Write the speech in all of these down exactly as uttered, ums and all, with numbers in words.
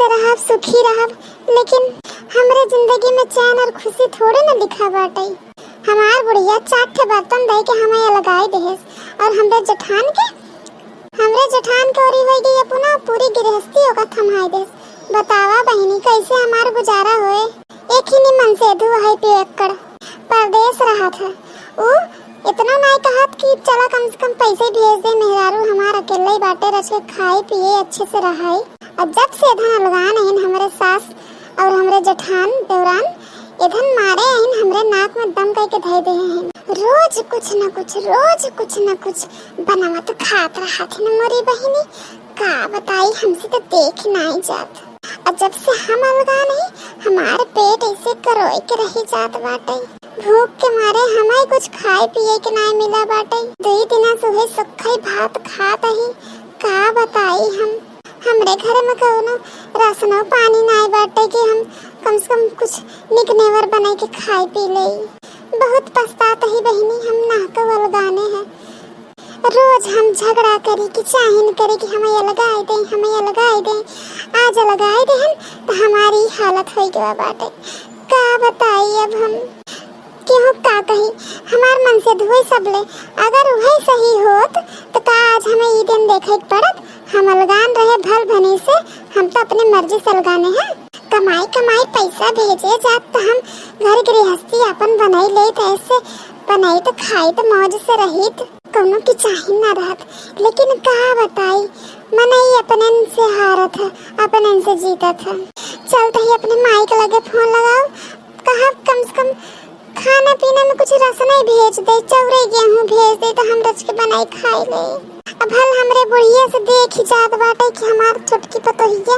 रहब, सुखी रहब, लेकिन हमरे जिंदगी में चैन और खुशी थोड़े न लिखा बाटे। हमार बुढ़िया चार ठे बर्तन दे के हमें अलगाई देहेस और हमरे जेठान के, हमरे जेठान के ओरी होई गई अपना पूरी गृहस्थी ओका थमाई देस। बतावा बहिनी, कैसे हमार गुजारा होए? एक ही निमन से धुआ है पियक्कड़, परदेस रहत है। उ इतना नाई कहत कि चला कम से कम पैसे भेज दे, मेहरारू हमार अकेले ही बाटे, रच के खाए पिए अच्छे से रहाई। और जब से इधन अलगान अहिन हमरे सास और हमरे जेठान देवरान, इधन मारे अहिन हमरे नाक में दम कई के धई दे हैं। रोज कुछ न कुछ, रोज कुछ न कुछ बनावत खात रहत है मोरी बहिनी। का बताई, हमसे तो देख नाई जात। और जब से हम अलगान ही, हमार पेट ऐसे करोई के रही जात बाटे। भूख के मारे हमें कुछ खाए पिए के नाई मिला बाटे। दुई दिना से उहे सुखई भात खात ही। का बताई हम, हमरे घर में कौनो राशनो पानी नाई बाटे कि हम कम से कम कुछ निक नेवर बनाई के खाए पी लेई। बहुत पछतात ही बहिनी, हम नाहक अलगाने हैं। रोज हम झगड़ा करी कि चाहिन करी कि हमें अलगाए दें, हमें अलगाए दें। आज अलगाए देहन त हमारी हालत होई गवा बाटे। का बताई अब हम, केहू का कही, हमार मन से धुए सबले। अगर उहे सही होत त का आज हमें ई दिन देखे के पड़त? हम अलगान रहे भल भनी से, हम तो अपने मर्जी से अलगाने हैं। कमाई कमाई पैसा भेजे जात त हम घर गृहस्थी अपन बनाई लेत, ऐसे बनाई त खाई त मौज से रहित। कौनो की चाही ना रहत, लेकिन का बताई, मनई अपनन से हारत है, अपनन से जीतत है। चलत ही अपने माई के लगे फोन लगाओ, कहब कम से कम खाना पीना में कुछ राशन ही भेज दे, चौरे गेहूं भेज दे तो हम रच के बनाई खाई ले। अब भल हमरे बुढ़िया से देख ही जात बाटे कि हमार छोटकी पतोहिया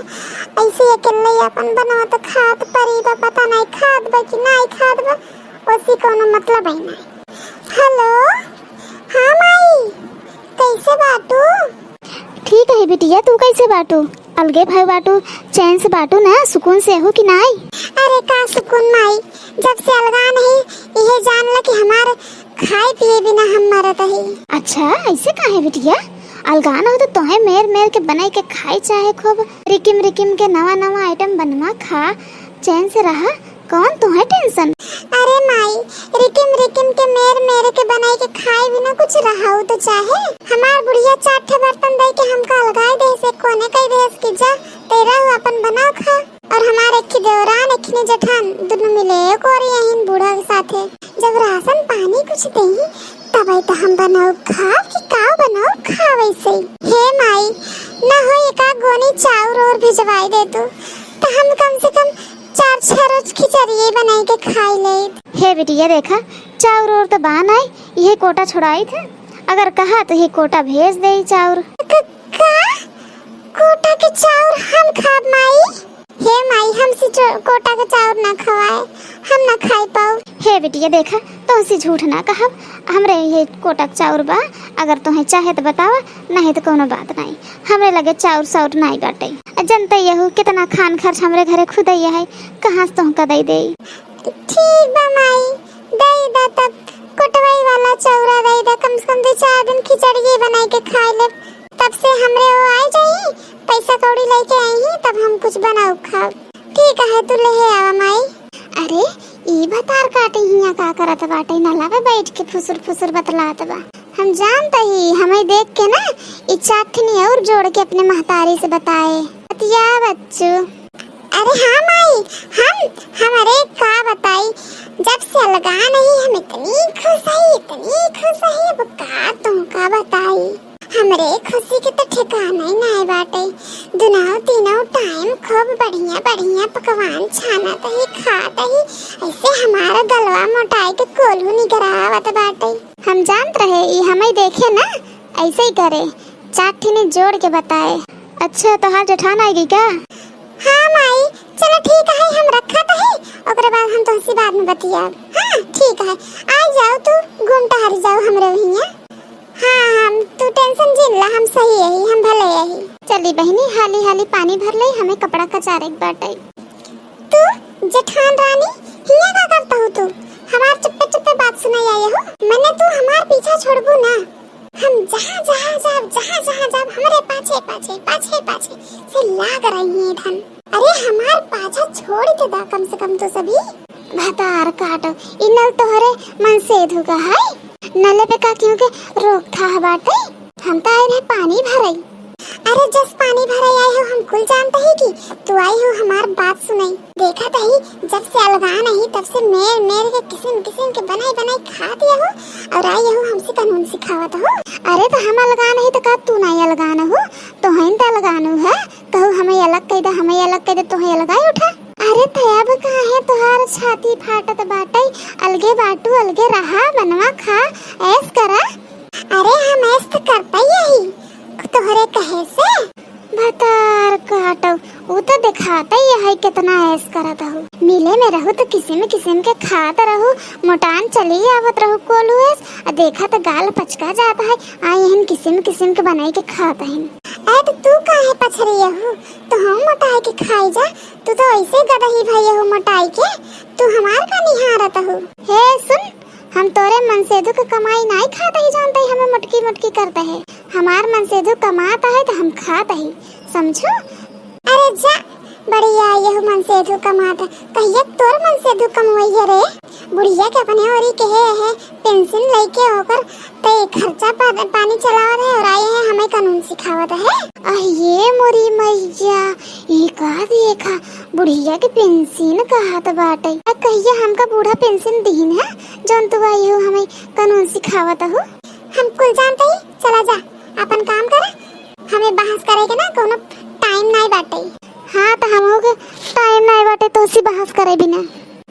ऐसे अकेले अपन बनावत खात परी बा, पता नहीं खात बा कि नहीं खात बा, ओसी कोनो मतलब ही नहीं। हेलो, हाँ माई, कैसे बाटू? ठीक है बिटिया, तू कैसे बाटू? अलगे भय बाटू, चैन से बाटू ना, सुकून से हो कि नाई? अरे का सुकून माई, जब से अलगा नहीं, इहे जान ल कि हमार खाए पिए बिना हम मरत ही। अच्छा, ऐसे काहे बिटिया? अलगा न हो तो तोहे मेर मेर के बनाई के खाए चाहे खूब, रिकिम रिकिम के नवा नवा आइटम बनवा खा, चैन से रहा। कौन तोहे टेंशन? अरे माई, रिकिम रिकिम के मेर मेर के बनाई के खाए बिना कुछ रहाऊ तो चाहे। हमार बुढ़िया चार ठे बर्तन दे के हमका अलगाए दे से कोने कई देस कि जा तेरा हु अपन बनाओ खा। और हमार एक ही देवरान एक ही जेठान दोनों मिले एक और यही बूढ़ा के साथे। जब राशन पानी कुछ देही तब तो हम बनाओ खाब कि का बनाओ खाब ऐसे। हे माई, ना हो एका गोनी चाउर और भिजवाई दे तू, तो हम कम से कम चार छह रोज खिचड़िए बनाई के खाई ले। हे बिटिया, देखा, चाउर और तो बा नाई, यह कोटा छोड़ाई थे। अगर कहा तो यह कोटा भेज दे चाउर। क-, का? कोटा के चाउर हम खाब माई? हे माई, हमसे चो-, कोटा के चाउर ना खवाए, हम ना खाई पाऊ। हे बिटिया, देखा, तुमसे झूठ ना कहब, हमरे ये कोटा के चाउर बा, अगर तुम्हें चाहे तो बतावा, नहीं तो कोनो बात नहीं। हमरे लगे चाउर साउर नाई बाटे। आ जनते यहू कितना खान खर्च हमरे घरे खुदे है, कहाँ से तुमका दे दे? ठीक बा माई, दे दा तब कोटवाई वाला चौरा दे दा, कम से कम दो चार दिन खिचड़िए बनाई के खाए ले, तब से हमरे वो आ जाई, पैसा कौड़ी लेके आई ही, तब हम कुछ बनाऊ खाऊ। ठीक है, तू ले आवा माई। अरे, ई भतार काटे हियाँ का करत बाटे? नला पे बैठ के फुसुर फुसुर बतलात बा। हम जानत ही, हमें देख के ना, ई चार ठिनी और जोड़ के अपने महतारी से बताए। बतिया बच्चू। अरे हाँ माई, हम, हमरे का बताई, जब से अलगा नहीं हम इतनी खुश है, इतनी खुश है, अब का तुमका बताई। हमरे खुशी के तो ठिकाना ही नाय बाटे। दुनाव तीनों टाइम खूब बढ़िया बढ़िया पकवान छानत ही, खात ही, ऐसे हमारा गलवा मोटाई के कोल्हू निगरावत बाटे। हम जानत रहे ई हमें देखे ना, ऐसे ही करे, चार ठिनी जोड़ के बताए। अच्छा, तोहार जेठान आएगी का? हाँ माई, चलो ठीक है, हम रखत ही, ओकरे बाद हम तुमसे बाद में बतियाब। हाँ ठीक है, आ जाओ तू, घूम टहर जाओ हमरे हियाँ। हाँ, हम, तू टेंशन जिन ला, हम सही यही, हम भले यही। चली बहिनी, हाली हाली पानी भर ले, हमें कपड़ा कचारे के बाटे। तू जेठान रानी, हियाँ का करत हू तू? हमार चुप्पे चुप्पे बात सुनाई आए हो? मने तू हमार पीछा छोड़बू ना? हम जहाँ जहाँ जाब, जहाँ जहाँ जाब, हमरे पाछे पाछे, पाछे पाछे से लाग रही हैं धन। अरे अच्छा, छोड़ के दा कम से कम तो सभी। भतार काटो, ई नल तोहरे मनसेधु का है? नले पे का क्यों के रोक था बाटे? हम तो आए रहे पानी भरई। अरे जस पानी भरई आई हो, हम कुल जानते ही कि तू आई हो हमार बात सुनई। देखत ही जब से अलगान ही तब से मेर मेर के किसिम किसिम के बनाई बनाई खात हो और आई हो हमसे कानून सिखावत हो। अरे तो हम अलगान ही तो का तू नहीं अलगान हो? तो हइन तो अलगान है, कहू हमें अलग कह दे, हमें अलग कह दे, तो हमें अलग ही उठा। अरे तो अब काहे तोहार छाती फाटत बाटे? अलगे बाटू, अलगे रहा, बनवा खा, ऐस करा। अरे हम ऐस तो करते ही यही तोहरे कहे से। भतार काटो, उ तो दिखाता ही है कितना ऐस करत हो। मिले में रहू तो किसिम किसिम के खात रहू, मोटान चली आवत रहू कोलू ऐस, आ देखा तो गाल पचका जाता है, आ यहन किसिम किसिम के बनाई के खात हैं। ऐ तो तू काहे पछरी हू? तो हम मोटाई के खाई जा, तू तो ऐसे गदही भई हू मोटाई के, तू हमार का निहारत हू? हे सुन, हम तोरे मनसेधु के कमाई नाई खात ही जानते ही हमें मोटकी मोटकी करते है। हमार मनसेधु कमात है तो हम खात ही, समझू? अरे जा, बढ़िया यहू मनसेधु कमात, कहिए तोर मनसेधु कमवैया रे। बुढ़िया के अपने ओरी कहे है, पेंशन लेके ओकर ते खर्चा पा-, पानी चलावत है और आए हैं हमें कानून सिखावत है। अह ये मोरी मैया, ई का देखा, बुढ़िया के पेंशन कहत बाटे। आ कहिया हमका बूढ़ा पेंशन दीन है, जौन तू आई हो हमें कानून सिखावत हो? हम कुल जानते ही, चला जा, अपन काम कर, हमें बहस करे के ना कोनो टाइम नाई बाटे। हाँ, तो हमहू के टाइम नाई बाटे तोहसी बहस करे बिना।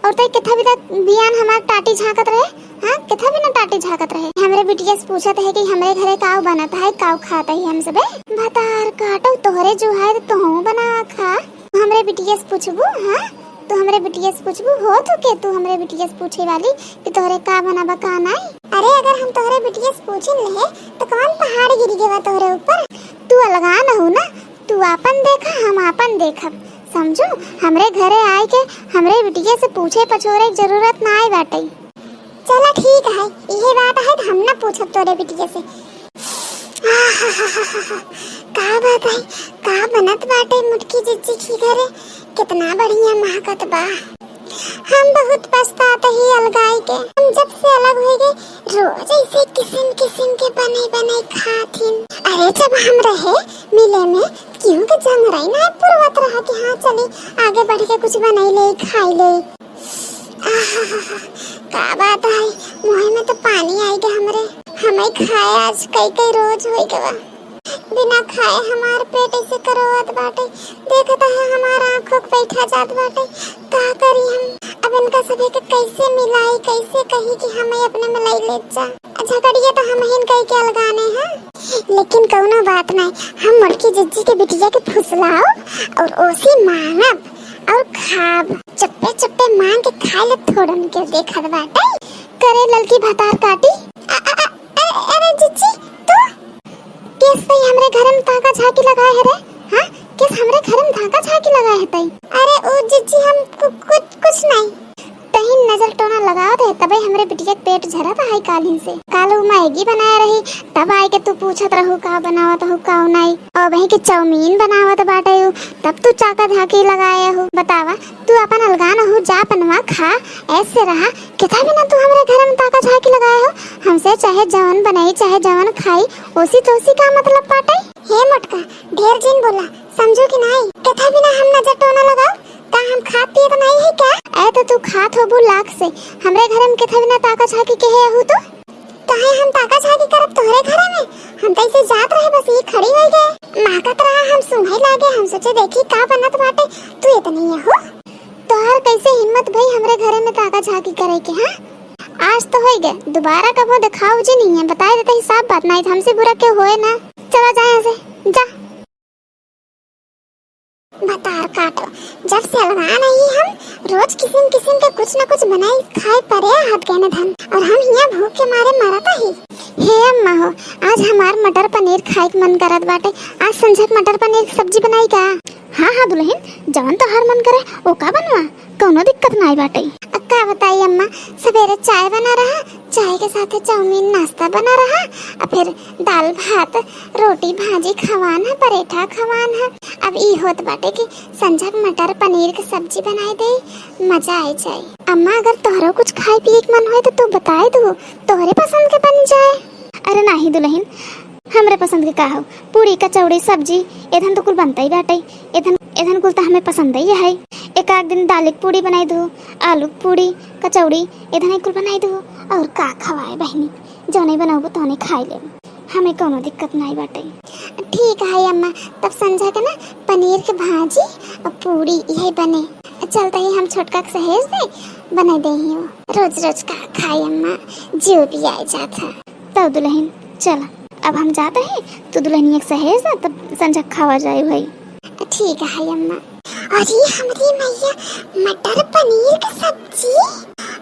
और तो किथा बिना बियान हमार टाटी झांकत रहे, हाँ, किथा बिना टाटी झांकत रहे। हमरे बिटिया से पूछत है कि हमरे घरे काव बनत है, काव खात है हम सबे। भतार काटो, तोहरे जुहार तोहू बना खा। हमरे बिटिया से पूछबू, हाँ? तू हमरे बिटिया से पूछबू, हो तू के तू हमरे बिटिया से पूछे वाली कि तोहरे का बना बा का नाई? अरे अगर हम तोहरे बिटिया से पूछिन ले तो कौन पहाड़ गिर गवा तोहरे ऊपर? तू अलगा न हो ना, तू आपन देखा, हम आपन देखब, समझू? हमरे घरे आए के हमरे बिटिया से पूछे पछोरे के जरूरत ना आए बाटे। चला ठीक है, इहे बात है तो हम ना पूछब तोरे बिटिया से। आहाहाहा, का बात है, का बनत बाटे मोटकी जिज्जी की घरे, कितना बढ़िया महकत बा। हम बहुत पछतात ही अलगाई के। हम जब से अलग हुई गए, रोज ऐसे किसिम किसिम के बने बने खात हिन। अरे जब हम रहे मिले में, क्यों के जंगराई ना पुरवत रहा कि हाँ चली आगे बढ़ के कुछ बनाई ले, खाई ले। आहाहाहा, का बात है, मुँह में तो पानी आई गया हमरे। हमें खाए आज कई कई रोज होई गवा। बिना खाए हमार पेट ऐसे करोवत बाटे, देखत है हमार आँखों के बैठा जात बाटे। का करी हम अब इनका सभी के, कैसे मिलाई, कैसे कही कि हमें अपने में लाई ले जा। झगड़िया तो हम हिन कई के अलगाने हैं, लेकिन कौनो बात नहीं, हम मोटकी जिज्जी के बिटिया के फुसलाओ और ओसी मांगब और खाब, चप्पे चप्पे मांग के खाए ले थोड़न के देखत बाटे। करे ललकी भतार काटी। अ-, अ-, अ-, अरे, अरे जिज्जी, तू? केस तई हमरे घर में ताका झाकी लगाए है रे? हाँ, केस हमरे घर में ताका झाकी लगाए है तई? अरे ओ जिज्जी, हम कु-, कुछ, कुछ नहीं। तहिन नजर टोना लगावत है, तबे हमरे बिटिया के पेट झरत है कालिन से। काल उ मैगी बनाए रही, तब आए के तू पूछत रहू का बनावत हूँ का नाई। और वही के चाउमीन बनावत बाटे उ, तब तू चाका झाकी लगाए हो। बतावा, तू अपन अलगान हो, जा पनवा खा, ऐसे रहा। किथा बिना तू हमरे घर में ताका झाकी लगाए हो? हमसे चाहे जवन बनाई, चाहे जवन खाई, ओसी तोसी का मतलब बाटे? हे मोटका, ढेर जिन बोला, समझू कि नाई? किथा बिना हम नजर टोना लगाओ, का हम खात पियत नाई है क्या? ऐ तो तू खात होबू लाख से, हमरे घर में किथा बिना ताका झाकी के है अहू तो? काहे हम ताका झाकी करब तोहरे घरे में? हम तो ऐसे जात रहे, बस ये खड़ी हो गए। महकत रहा, हम सुनाई लागे, हम सोचे देखी का बनत बाटे, तू इतनी हो। तोहार कैसे हिम्मत भई हमरे घरे में ताका झाकी करे के, हाँ? आज तो होई गए, दोबारा कबो दिखाओ जी नहीं है, बताए देते ही साफ बात, नहीं तो हमसे बुरा क्यों होए ना। चला जाए यहाँ से, जा। भतार काटो, जब से अलगा नहीं हम रोज किसिम किसिम के कुछ न कुछ बनाई खाए परे हाथ गए न धन, और हम हिया भूख के मारे मरत ही। हे अम्मा हो, आज हमार मटर पनीर खाए के मन करत बाटे, आज संझक मटर पनीर के सब्जी बनाई का? हाँ हाँ दुल्हन, जवन तोहार मन करे ओका बनवा, कौनो दिक्कत नाई बाटे। अब का बताई अम्मा, सवेरे चाय बना रहा, चाय के साथे चाउमीन नाश्ता बना रहा, आ फिर दाल भात, रोटी भाजी खवान है, परेठा खवान है, अब ई होत बाटे कि संझा के मटर पनीर के सब्जी बनाए दे, मजा आए जाए। अम्मा, अगर तोहरो कुछ खाए पिए के मन होए तो तू बताए दू, तोहरे पसंद के बन जाए। अरे नाही दुलहिन, हमरे पसंद के का हो, पूड़ी कचौड़ी सब्जी एधन तो कुल बनता ही बाटे। एधन एधन कुल तो हमें पसंद ही है। एक आध दिन दाल के पूड़ी बनाए दू, आलू के पूड़ी, कचौड़ी, एधन कुल बनाए दू। और का खवाए बहिनी, जौने बनाबू तौने खाए लेब, हमें कौनो दिक्कत नाई बाटे। ठीक है अम्मा, तब संझा के ना पनीर के भाजी और पूड़ी यही बने। चलते ही हम छोटका के सहेज दे, बने दे ही हो। रोज रोज का खाए अम्मा, जियो भी आए जात है। तब दुलहिन चला, अब हम जाते ही, तू दुलहिनिया के सहेज दे, तब संझा खावा जाए भाई। ठीक है अम्मा। अरे हमरी मैया, मटर पनीर के सब्जी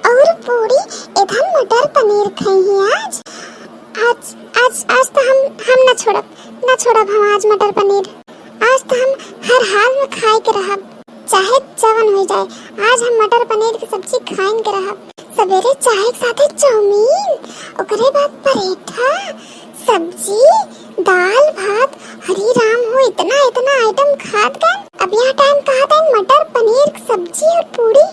और पूड़ी, इधर मटर पनीर खाई है आज। आज, आज, आज तो हम, हम ना छोड़ब, ना छोड़ब हम आज मटर पनीर। आज तो हम हर हाल में खाए के रहब, चाहे जवन हो जाए। आज हम मटर पनीर के सब्जी खाइन के रहब। सवेरे चाय के साथे चाउमीन, ओकरे बाद परेठा, सब्जी, दाल, भात। हरी राम हो, इतना, इतना आइटम खात गए। अब यहाँ टाइम कहा था मटर पनीर के सब्जी और पूड़ी।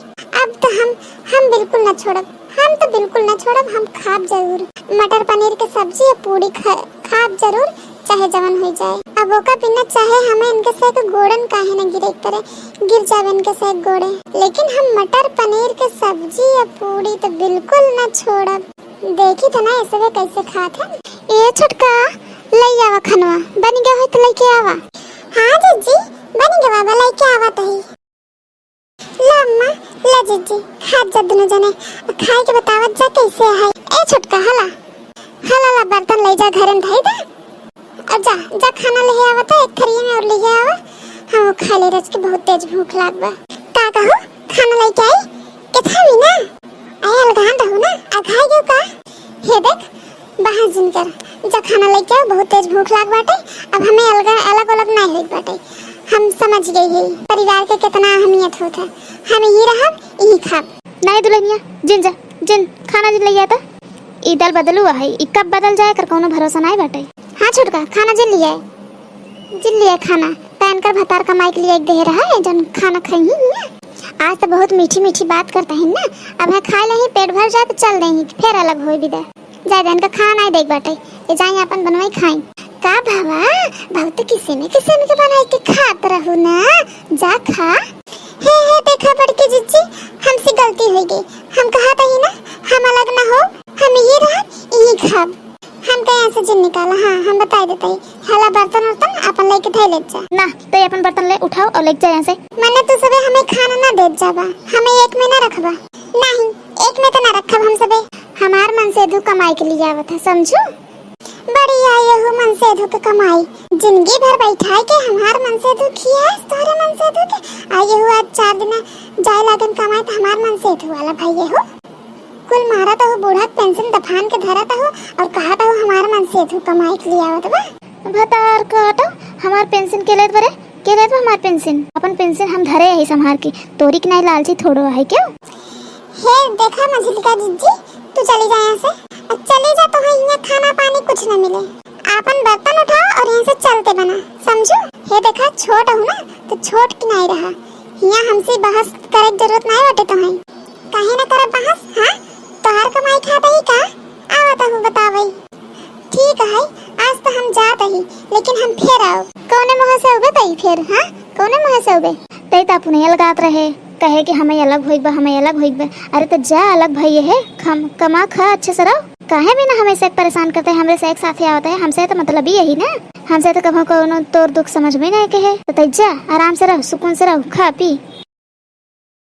अब तो हम, हम बिल्कुल ना छोड़ब। हम तो बिल्कुल ना छोड़ब, हम खाब जरूर। मटर पनीर के सब्जी या पूड़ी खा-, खाब जरूर, चाहे जवन हो जाए। अब ओका बिना चाहे हमें इनके से के गोड़न काहे न गिरे के पड़े, गिर जावे इनके से के गोड़े। लेकिन हम मटर पनीर के सब्जी या पूड़ी तो बिल्कुल ना छोड़ब। देखी तो ना ऐसे वे कैसे खात हैं। ए छोटका, ले आवा खनवा, बन गया हो तो लेके आवा। हाँ जीजी, बन गया बा, लेके आवा तही। ला अम्मा, ला जीजी, खात जा दुनो जने, खाए के बतावत जा कैसे है। ए छोटका, हला, हला ला बर्तन ले जा घरे में धई दे। अब जा, जा खाना ले आवा तो एक थरिये में और ले आवा, हम वो खा ले रच के बहुत तेज भूख लाग बा। का कहो, खाना लेके आई? किथा भी ना? आए अलगान रहू ना, अघाई गयो का? हे देख, बहस जिन कर, जा खाना लेके आओ, बहुत तेज भूख लाग बाटे। अब हमें अलग, अलग, अलग नाई होई बाटे। हम समझ गई है परिवार के कितना अहमियत होत है। हम यही रहब, यही खाब। नहीं दुलहिनिया, जिन जा, जिन खाना जिन ले आता। ई दल बदलू है, ई कब बदल जाए कर कोनो भरोसा नाई बाटे। हाँ छोटका, खाना जिन लिया है, जिन लिया है खाना। पैन कर भतार कमाई के लिए एक देह रहा है, जन खाना खाई ही नहीं है। आज तो बहुत मीठी मीठी बात करता है ना, अब है खा ले ही, पेट भर जाए तो चल दे ही, फिर अलग होई विदा। जाए दे, इनका खाना नाई देख बाटे, ये जाए अपन बनवाई खाई। का भावा, बहुत किस्म किस्म के बनाई के खात रहू ना, जा खा। हे, हे, देखा बड़की जिज्जी, हमसे गलती हो गई। हम कहा था ही ना, हम अलग ना हो, हम यही रह, यही खाब। हम कहे ऐसे जिन निकाला, हाँ, हम बताई देते ही। हला बर्तन उर्तन अपन लेके धई लेत जा। ना, तो अपन बर्तन ले उठाओ और लेके जा यहाँ से। मने तू सबे हमें खाना ना देत जाबा, हमें एक में ना रखबा। नहीं, एक में तो ना रखब हम सबे। हमार मनसेधू कमाई के लिए आवत है, समझू? बड़ी आई यहू मनसेधू के कमाई, जिंदगी भर बैठाए के हमार मनसेधू खियास तोहरे मनसेधू के। आई यहू आज चार दिन जाए लागन कमाए तो हमार मनसेधू वाला भाई यहू। कुल मारा तो बूढ़ा पेंशन दफान के धरा तो और कहा तो हमार मनसेधू कमाई के लिए आवत बा। भतार काटो, हमार पेंशन के लेत बरे, के लेत बा हमार पेंशन? अपन पेंशन हम धरे है संभार के, तोरी के नाई लालची थोड़ो है क्यों? हे देखा मझिलका जिज्जी, तू चली जा यहाँ से। अब चली जा, तो है यहाँ खाना पानी कुछ न मिले। आपन बर्तन उठाओ और यहाँ से चलते बना, समझू? हे देखा, छोट हूँ ना, तो छोट की नाई रहा। यहाँ हमसे बहस करे के जरूरत नाई बाटे तो है। काहे ना करब बहस, हाँ? तोहार कमाई खाता ही का? आवत हूँ बतावई। ठीक है, आज तो हम जात ही, लेकिन हम फिर आओ। कौने मुँह से उबे तई फिर, हाँ? कौने मुँह से उबे? तई तो अपने अलगात रहे, कहे कि हमें अलग होइक बा, हमें अलग होइक बा। अरे तो जा अलग भई है, खम-, कमा खा अच्छे से रहो। काहे बिना हमें से परेशान करते हैं, हमरे से एक साथे आवत है, हमसे तो मतलब ही यही ना, हमसे तो कभो कोनो तोर दुख समझ में नहीं के है। तो तई जा, आराम से रहो, सुकून से रहो, खा पी,